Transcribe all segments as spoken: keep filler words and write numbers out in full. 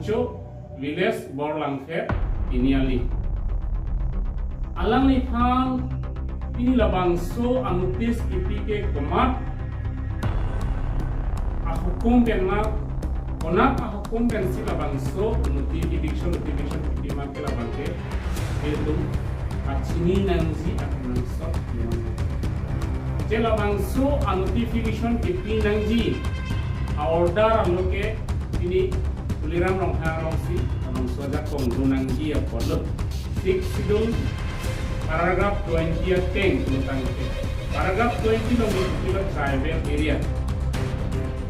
Cho village Borlangpher Tiniali. Alangliphan pini labangso anotis kipi ke komat ahukum pen ma, konat ahukum pensi labangso noti eviction, notification kipi ma ke labang ke ilitum kachini nangji akenangsot. Je labangso anotification kipi nangji a-order alo ke pini Tuliram Ronghang arongsi labangso ajakong do nangji apotlo. Sixth Schedule paragraph twenty ateng pulo tangte. Paragraph twenty along ilitum tribal area.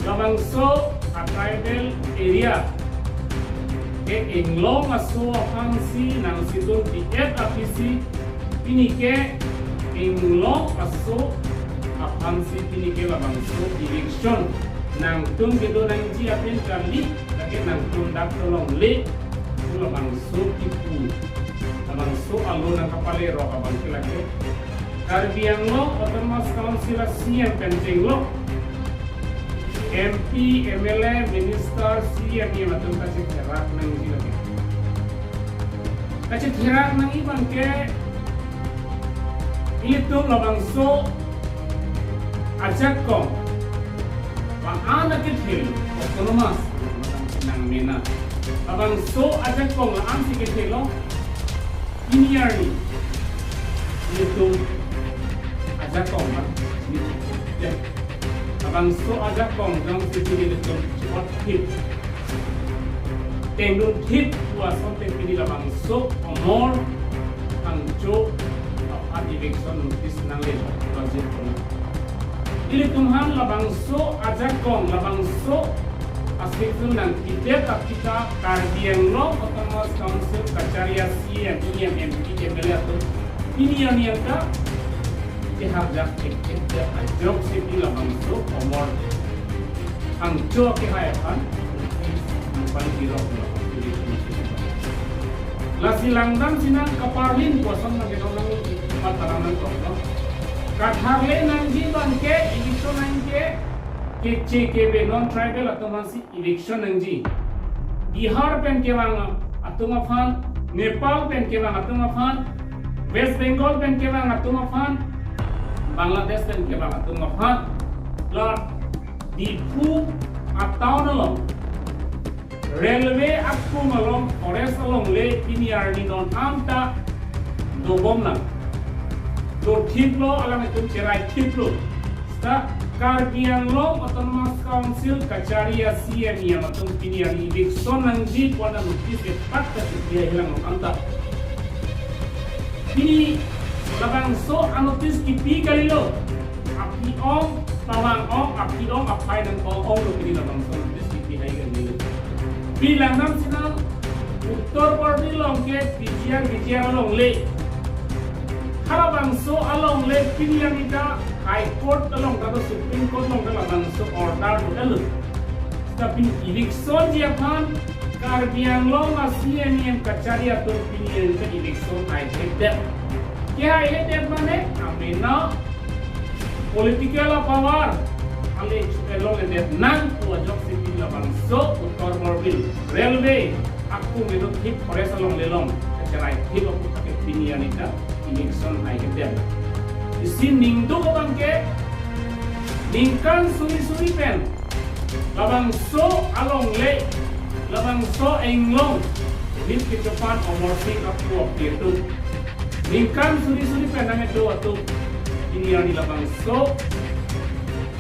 Labangso a-tribal area ke inglong aso aphansi nangsitum P F apisi pini ke inglong aso aphansi pini ke labangso eviction nangtum kedo nangji apin kali, lake nangtum dak tolongle, labangso kipu, labangso alo nangkapale rok abang ke lake Karbi Anglong Autonomous Council a-C E M pen chenglok M P, M L A, minister, C E M, E M atum kachetherak nangji lake. Kachetherak nangji abang ke ilitum labangso ajakong, ba-an akethelo, autonomous nangmena. Labangso ajakong la-ansi kethelo, pini arni ilitum ajakong ma, ya. Labangso ajakong jongsi pini ilitum chipot thip, tengdun thip pu asonte pini labangso Omor Phangcho aphan eviction notice nangle budget kono. Ilitum aphan labangso ajakong, labangso a-schedule nangkedet aphi ta Karbi Anglong Autonomous Council kachari a-C E M, E M, M P, M L A atum pini arni angka keharjak ek ek ajoksi pini labangso Omor Phangcho kehai aphan nangpali tirok lo. Lasi langdam sinang kaparlin kosong nang kedong nang mataram nang toklo. Katharle nangji abang ke eviction nangji ke, Keche Kebe non-tribal atum aphansi eviction nangji. Bihar pen kevang atum aphan, Nepal pen kevang atum aphan, West Bengal pen kevang atum aphan, Bangladesh pen kevang atum aphan, la Diphu a-town along, railway akung along, forest alongle pini arni non anta dobom nang. Dothiplo, alanglitum cherai thiplo. Seta Karbi Anglong Autonomous Council kachari a-C E M, E M atum pini arni eviction nangji pu notice kepak ta kipi ahilang non anta. Pini labangso a-notice kipi kalilo. Aphi ong, pavang ong, aphi ong, aphai nang ong ong lo pini labangso notice kipi hai kalilo. Pini langdam sinang Uttar Pradesh along ke P G R, V G R alongle. Halabangso alongle pini arni ta High Court along ta, Supreme Court along ta labangso order do-etlo. Seta pini eviction ji aphan Karbi Anglong a-C E M, E M kachari atum pini arni ta eviction haihedet. Kehaihedet mane amena political power ale chu elongledet nang pu ajoksi pini labangso Uttar Borbil railway akung kedo thip, forest alongle along kacherai thip aphuthak ke pini arni ta eviction haihedet. Isi ningduk abang ke ningkan suri suri pen labangso alongle, labangso inglong rit kechopan Omor Sing apu api atum, ningkan suri suri pen nangkedo atum, pini arni labangso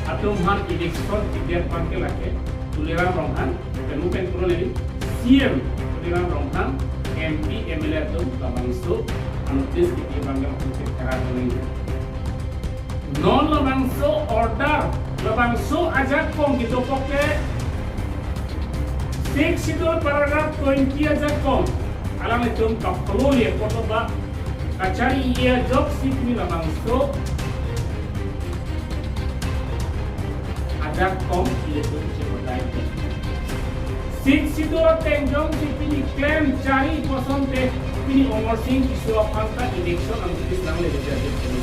atum aphan eviction kedet abang ke lake Tuliram Ronghang, penu pen kuno neli C E M Tuliram Ronghang, M P, M L A atum labangso a-notice kipi abang ke lapu ke kera kuning. Non labangso order, labangso ajakong kedopok ke Sixth Schedule paragraph twenty ajakong, alanglitum kapaloli kotoba kachari ajoksi pini labangso ajakong ilitum chepodai. Sixth Schedule ateng jongsi pini klem chari kosonte pini Omor Sing Tisso aphan ta eviction notice nangle jadi pini.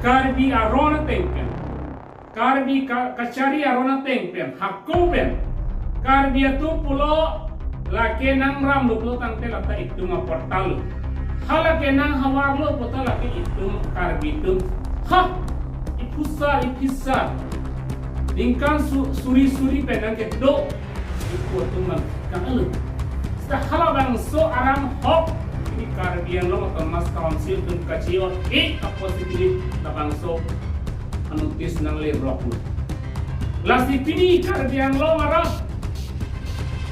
Karbi aron ateng pen, Karbi ka-, kachari aron ateng pen, hako pen Karbi atum pulo Lake nang ram lo pulo tangte lata itum aportal lo. Ha lake nang havar lo pulo ta lake itum Karbi atum. Ha! Iphusar, iphisar. Ningkan su-, suri-suri pen nangkedo. Ipu atum man kang elu. Seta halabangso aram hok pini Karbi Anglong Autonomous Council atum kachi-o-e apotsi pini labangso anotis nangle rok lo. Lasi pini Karbi Anglong arat,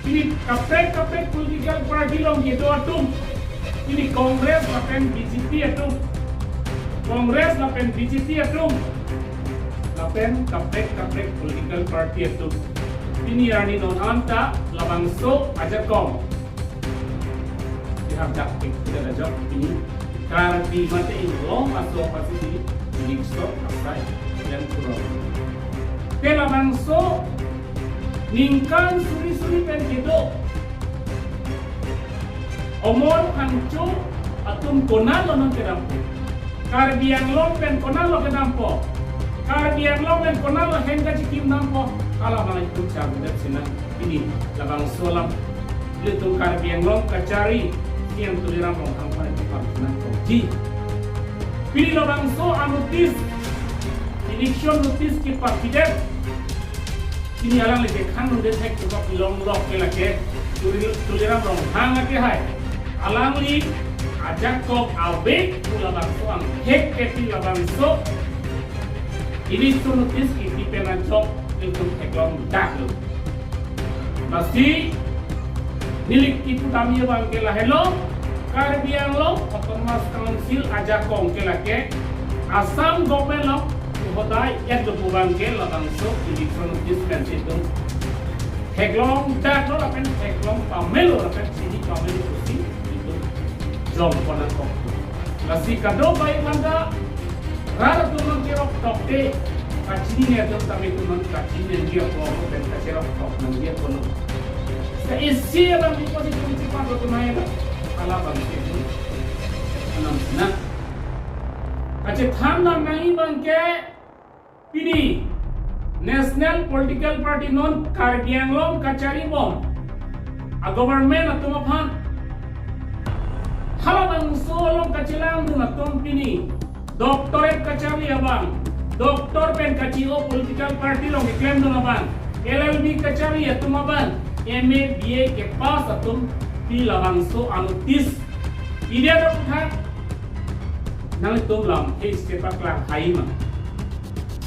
pini kaprek kaprek political party along kedo atum, pini Congress lapen B J P atum, Congress lapen B J P atum, lapen kaprek kaprek political party atum, pini arni non anta labangso ajakong dihardak ke tidak ajok pini Karbi mate Inglong aso apotsi pini election asai klem kurang. Te labangso ningkan suri-suri pen kedo Omor Phangcho atum konat lo nangkedampo? Karbi Anglong pen konat lo kedampo? Karbi Anglong pen konat lo hen kachikim dampo? Halabang itum charjudetsi nang pini labangso alam ilitum Karbi Anglong kachari C E M Tuliram Ronghang aphan itum pangsinang kongji. Pini labangso anotis, eviction notice kepapidet, pini alangli ke khan nunde thek coba pilong lok ke lake Tuli-, Tuliram Ronghang ake hai. Alangli ajakong ave pu labangso angthek ke pini labangso eviction notice kipi pen ajok ilitum theklongdak lo. Lasi neli kipu damji abang ke lahelo, Karbi Anglong Autonomous Council ajakong ke lake Assam government along hodai et do pu abang ke labangso eviction notice pensi itum theklongdak lo lapen theklong pamelo lapen chini pamelo pusi itum jongpon nangkok. Lasi kadokave aphan ta rat atum nangcherok tokte, kachinine atum tame itum nang kachinine nangji apor pen kacherok tok nangji apor. Sa isi abang ipo si tum si pang atum hai ba. Halabang si itum anam sina. Kachethan nang nangji abang ke pini national political party non Karbi Anglong kachari bom a-government atum aphan. Halabangso along kachelangdun atum pini doctorate kachari abang, doctor pen kachi-o political party along keklemdun abang, L L B kachari atum abang, M A, B A kepass atum pini labangso anotis pide do puthak nanglitum lamthe isi paklang hai ma?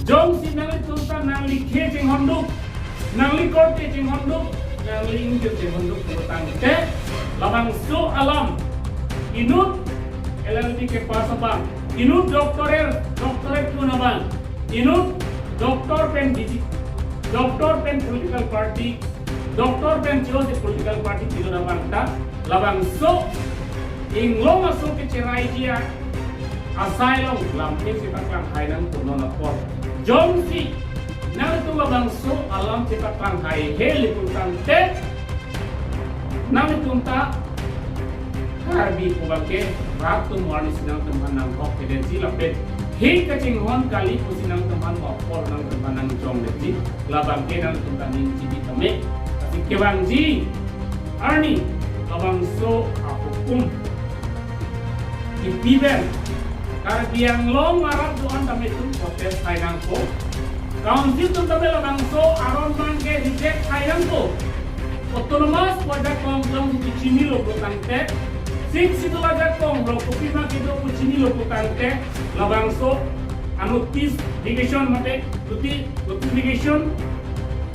Jongsi nanglitum ta nangli khe chinghonduk, nangli korte chinghonduk, nangli ingjir chinghonduk pulo tangte, labangso alam inut L L B kepass abang, inut doctorate, doctorate dun abang, inut doctor pen B J P, doctor pen political party, doctor pen chi-o-e political party pilo abang ta labangso Inglong aso kecheraiji asai along lamthe si paklang hai nangpo non apor. Jongsi nangtum labangso alam si paklang haihe le pu tangte, nangtum ta Karbi pu abang ke rat atum warning si nangtum aphan nangkok kedensi lapen he kachinghon kali pusi nangtum aphan apor nangtum aphan nangjong detsi, labang ke nangtum ta ning chini tame. Lasi kevangji arni labangso ahukum kipi pen Karbi Anglong arat do-an tame itum protest hai nangpo. Council atum tame labangso aron abang ke reject hai nangpo. Autonomous pu ajakong jongsi chinilo pu tangte, Sixth Schedule ajakong lo kopima kedo pu chinilo pu tangte, labangso anotis, notification mate noti-, notification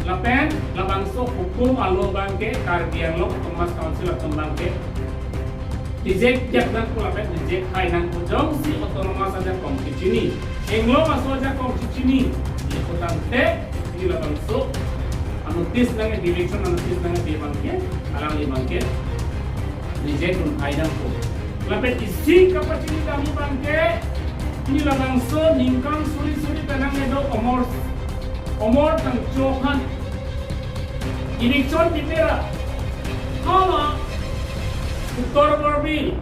lapen labangso hukum alo abang ke Karbi Anglong Autonomous Council atum abang ke reject jak nangpo lapen reject hai nangpo. Jongsi autonomous ajakong kechini, Inglong aso ajakong kechini le pu tangte, pini labangso anotis nang, eviction anotis nangpi abang ke alangli abang ke reject dun hai nangpo. Lapen isi kapachini damji abang ke, pini labangso ningkan suri suri pen nangkedo Omor, Omor Phangcho aphan eviction pipera. Hala Uttar Borbil,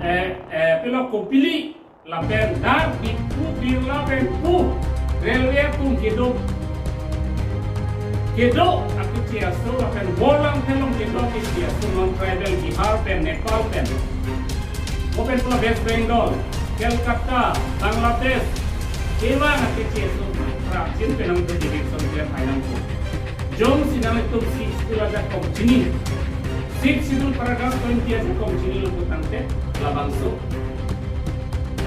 eh, eh, pilo Kopili lapen dak Diphu Birla pen pu railway atum kedo, kedo akit Keso lapen Borlangpher along kedo keso non tribal Bihar pen, Nepal pen, lapen pula West Bengal, Kolkata, Bangladesh, kevang akeso prapjin pen nangtum election klemhai nangkok. Jongsi nanglitum Sixth Schedule ajakong chini, Sixth Schedule paragraph twenty ajakong chinilo putangte labangso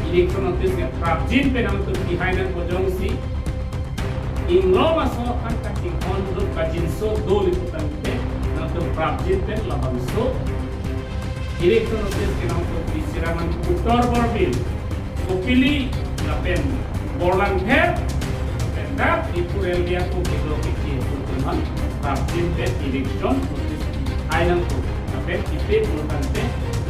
election notice ke prapjin pen nangtum kehai nangkok. Jongsi inglong aso aphan kachinghon do, kachinso dolo putangte nangtum prapjin pen labangso election notice ke nangtum pisi ra nang Uttar Borbil, Kopili lapen Borlangpher lapen dak Diphu L D A ako kedo keso atum aphan prapjin pen election notice hai nangkok. Lapen ipe putangte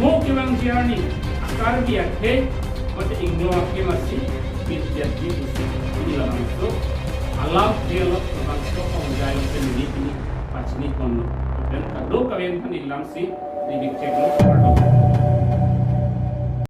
mo kevangji arni a-Karbi akhei mate inglong akhei masi pit jatji pusi pini labangso alam dialog labangso ong jai lapen ini pini pachini ponlo. Lapen kadokave aphan ilamsi neli cheklo, kardom.